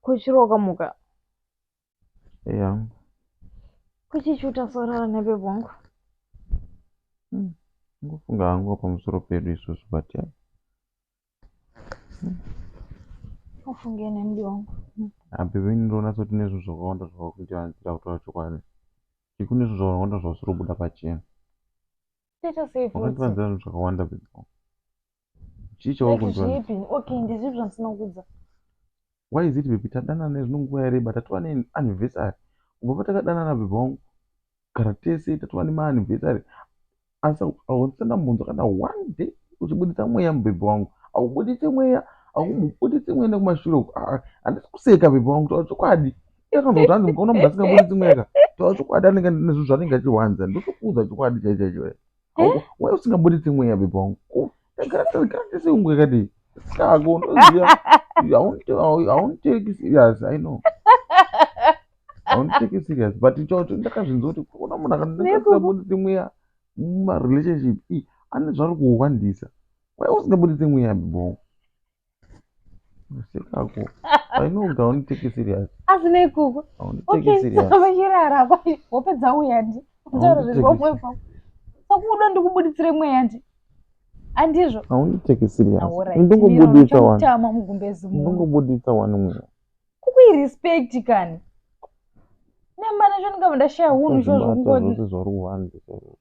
Kuchiro wakamuka. Yeah. Kuchichuta sorara nebe wangu. Ngofunga hangu pamusoro pedu isusu but yeah. Ufunge nemudi wangu. Abebe ndinoona sekuti nezvinhu zvakawanda zvavakundivanzira kutaura chokwadi. Kune zvinhu zvakawanda zvavasiri kubuda pachena. Toita sei futi? Wakandivanzira zvinhu zvakawanda bebe wangu. Chii chawakundivanzira? Zvipi? Okay, ndezvipi zvandisina kukudza? Why is it baby tadanana nezvino nguva yareba tatova neanniversary kubva patakadanana bebe wangu kugara tese tatova nemaanniversary asi hausati ndambonzwa kana one day uchibuditsa mweya mubhebhi wangu haubuditse mweya haumbobuditse mweya nekumashure uku handisi kuseka bhebhi wangu taura chokwadi iye akanzwa kuti hanzi mukaona munhu asingabuditsi mweya ka taura chokwadi anenge nezvinhu zvaanenge achiwanza ndotokuudza chokwadi chaicho chaicho why usingabuditsi mweya bhebhi wangu tagara tagara tese ungu yakadii kako unoziva haunditeki serious i know haunditeki serious but chacho ndakazvinzwa kuti kuona munhu akasingabuditsi mweya mumarelationship i ane zvaari kuwandisa why usingabuditsi mweya bhebhi wangu Sekako. I know kuti haunditeki serious. Asi nei kuko? Haunditeki Okay, serious. saka vachirara apa hope dzauya ndi. Kutaura zviri Haunditeki pamwe pamwe. Saka uda ndikubuditsire mweya ndi. Andizvo. Haunditeki serious. Alright. Ndongobuditsa wani. Tama mugumbezi muno. Ndongobuditsa wani mweya. Kukui respect kani. Nemana cho ndingabva ndashaya hunhu izvozvo Usazvibata kungoti. zvose zvauri kuwandisa izvozvo.